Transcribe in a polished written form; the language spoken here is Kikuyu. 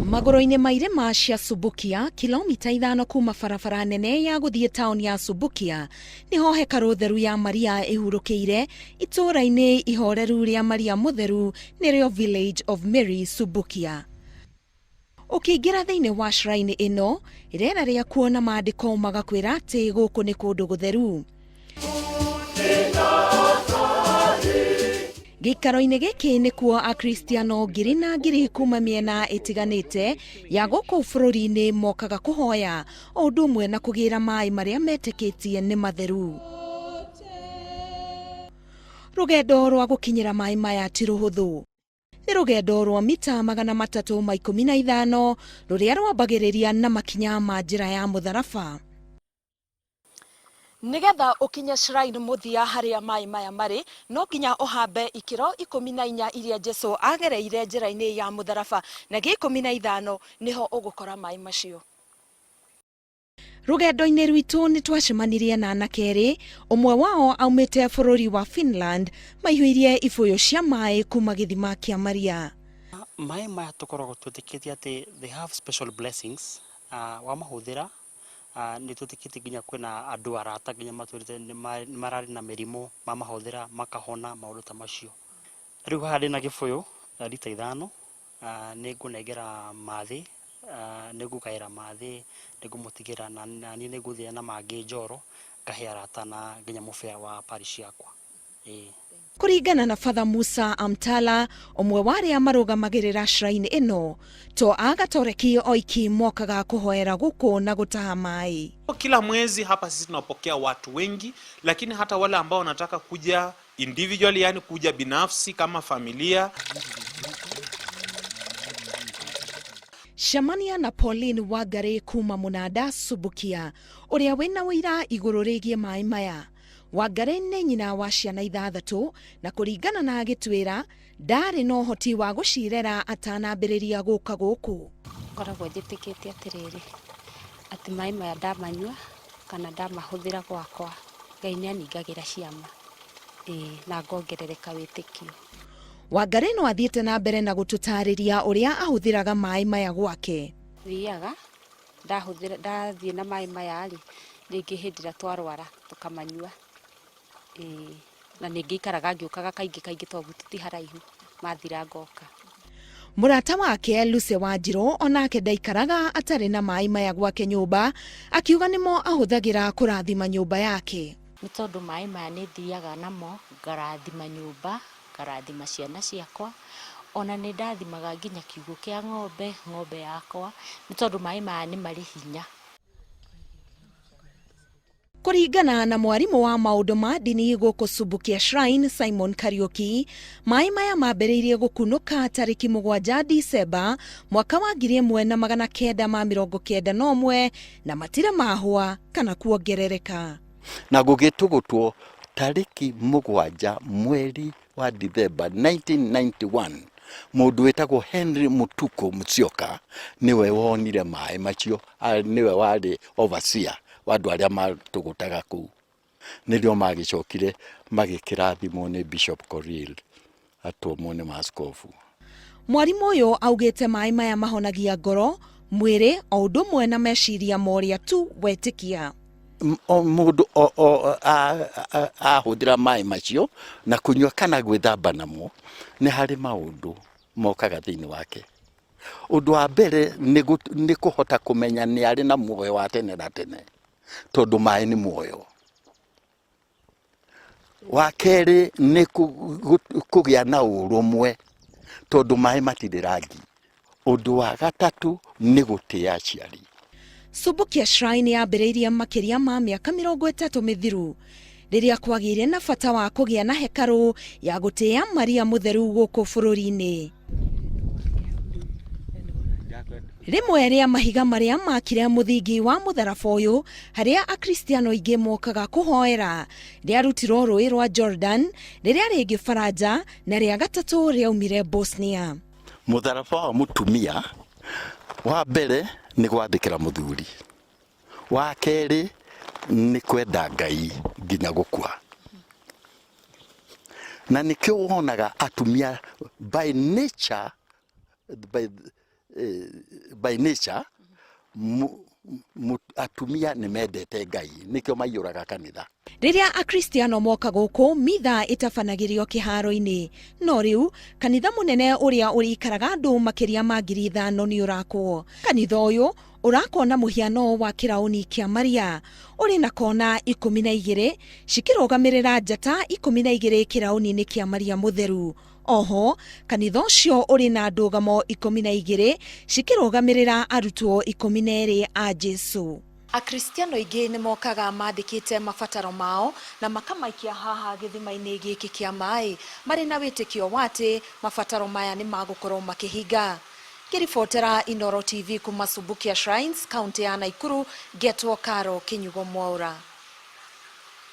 Magũrũ-inĩ ma irĩma cia Subukia, kilomita 5 kuma barabara nene ya gũthiĩ taũni ya Subukia, nĩho hekarũ theru ya Maria ĩhurũkĩire itũũra-inĩ ihoreru rĩa Maria Mũtheru nĩrĩo Village of Mary Subukia. Ũkĩingĩra thĩinĩ wa shrine ĩno, rĩera rĩakuo na maandĩko magakwĩra atĩ gũkũ nĩ kũndũ gũtheru. Gĩikaro-inĩ gĩkĩ nĩkuo Akristiano ngiri na ngiri kuma mĩena ĩtiganĩte ya gũkũ bũrũri-inĩ mokaga kũhoya, o ũndũ ũmwe na kũgĩra maĩ marĩa metĩkĩtie nĩ matheru. Rũgendo rwa gũkinyĩra maĩ maya ti rũhũthũ. Nĩ rũgendo rwa mita 315 rũrĩa rwambagĩrĩria na makinya ma njĩra ya mũtharaba. Nĩgetha ũkinye shrine mũthia harĩa maĩ maya marĩ, no nginya ũhambe ikĩro 14 iria Jesu agereire njĩra-inĩ ya mũtharaba, na gĩa 15 nĩho ũgũkora maĩ macio. Rũgendo-inĩ rwitũ nĩ twacemanirie na anake erĩ, ũmwe wao aumĩte bũrũri wa Finland, maihũirie ibũyũ cia maĩ kuma gĩthima kĩa Maria. Maĩ maya tũkoragwo twĩtĩkĩtie atĩ they have special blessings, wamahũthĩra nĩ twĩtĩkĩtie nginya kwĩna andũ arata nginya matwĩrĩte nĩ mararĩ na mĩrimũ mamahũthĩra makahona maũndũ ta macio. Rĩu haha ndĩna gĩbũyũ rita 5, nĩ ngũnengera mathĩ, nĩ ngũgaĩra mathĩ, nĩ ngũmũtigĩra na niĩ nĩ ngũthiĩ na mangĩ njoro ngahe arata na nginya mũbĩa wa parish yakwa. Ĩĩ. Kũringana na Father Musa Amtala, ũmwe wa arĩa marũgamagĩrĩra shrine ĩno, to agatoreki oiki mokaga kũhoera gũkũ na gũtaha maĩ. Kila mwezi hapa sisi tunapokea watu wengi, lakini hata wale ambao wanataka kuja individually, yani kuja binafsi kama familia. Cemania na Pauline Wangari kuma Mũnanda Subukia, ũrĩa wĩna ũira igũrũ rĩgiĩ maĩ maya. Wangari nĩ nyina wa ciana 6 na kũringana na agĩtwĩra ndarĩ na ũhoti wa gũcirera atanambĩrĩria gũka gũkũ. Ngoragwo njĩtĩkĩtie atĩrĩrĩ, atĩ maĩ maya ndamanyua kana ndamahũthĩra gwakwa, Ngai nĩaningagĩra ciama, ĩĩ, na ngongerereka wĩtĩkio. Wangari no athiĩte na mbere na gũtũtarĩria ũrĩa ahũthĩraga maĩ maya gwake. Thiaga, ndahũthĩra, ndathiĩ na maĩ maya rĩ, rĩngĩ hĩndĩ ĩrĩa twarwara tũkamanyua, ĩĩ, na nĩngĩikaraga ngĩũkaga kaingĩ kaingĩ tondũ gwitũ ti haraihu, mathira ngoka. Mũrata wake Lucy Wanjirũ onake ndaikaraga atarĩ na maĩ maya gwake nyũmba, akiuga nĩmo ahũthagĩra kũrathima nyũmba yake. Nĩ tondũ maĩ maya nĩ thiaga namo ngarathima nyũmba, ngarathima ciana ciakwa, ona nĩ ndathimaga nginya kiugũ kĩa ng'ombe, ng'ombe yakwa, nĩ tondũ maĩ maya nĩ marĩ hinya. Kũringana na mwarimũ wa maũndũ ma ndini gũkũ Subukia Shrine Simon Kariuki, maĩ maya mambĩrĩirie gũkunũka tarĩki 7 Disemba mwaka wa 1991 na matirĩ mahũa kana kuongerereka. Na gũgĩtũgũtwo tarĩki 7 mweri wa Dithemba 1991, mũndũ wĩtagwo Henry Mutuku Musyoka nĩwe wonire maĩ macio, nĩwe warĩ overseer wa andũ arĩa matũgũtaga kũu. Nĩrĩo magĩcokire magĩkĩrathimwo nĩ Bishop Korir atũmwo nĩ maskobu. Mwarimũ ũyũ augĩte maĩ maya mahonagia ngoro, mwĩrĩ o ũndũ ũmwe na meciria ma ũrĩa tu wetĩkia. Mũndũ ahũthĩra maĩ macio na kũnyua kana gwĩthamba namo, nĩ harĩ maũndũ mokaga thĩinĩ wake. Ũndũ wa mbere nĩ kũhota kũmenya nĩ arĩ na muoyo wa tene na tene, tondũ maĩ nĩ muoyo. Wa kerĩ nĩ kũgĩa na ũrũmwe, tondũ maĩ matirĩ rangi. Ũndũ wa gatatũ nĩ gũtĩa aciari. Subukia Shrine yambĩrĩirie makĩria ma mĩaka 30 mĩthiru rĩrĩa kwagĩire na bata wa kũgĩa na hekarũ ya gũtĩa Maria Mũtheru gũkũ bũrũri-inĩ. Rĩmwe rĩa mahiga marĩa makire mũthingi wa mũtharaba ũyũ harĩa Akristiano aingĩ mokaga kũhoera rĩarutirwo rũĩ rwa Jordan, rĩrĩa rĩngĩ Faranja, na rĩa gatatũ rĩaumire Bosnia. Mũtharaba wa mũtumia wa mbere nĩ gwathĩkĩra mũthuri, wa kerĩ nĩ kwenda Ngai nginya gũkua. Na nĩkĩo wonaga atumia by nature, by By nature atumia nĩ mendete Ngai, nĩkĩo maiyũraga kanitha. Rĩrĩa Akristiano moka gũkũ, mitha ĩtabanagĩrio kĩharo-inĩ. No rĩu kanitha mũnene ũrĩa ũrĩikaraga andũ makĩria ma 5,000 nĩ ũrakwo. Kanitha ũyũ ũrakwo na mũhiano wa kĩraũni kĩa Maria, ũrĩ na kona 12 cikĩrũgamĩrĩra njata 12 kĩraũni-inĩ kĩa Maria Mũtheru. Oho kanitha ũcio ũrĩ na ndũgamo 12 cikĩrũgamĩrĩra arutwo 12 a Jesu. Akristiano aingĩ nĩ mokaga mandĩkĩte mabataro mao na makamaikia haha gĩthima-inĩ gĩkĩ kĩa maĩ, marĩ na wĩtĩkio wa atĩ mabataro maya nĩ magũkorwo makĩhinga. Ngĩribotera Inooro TV kuma Subukia Shrines, kaunti ya Nakuru, ngetwo Caro Kinyugo Mwaura.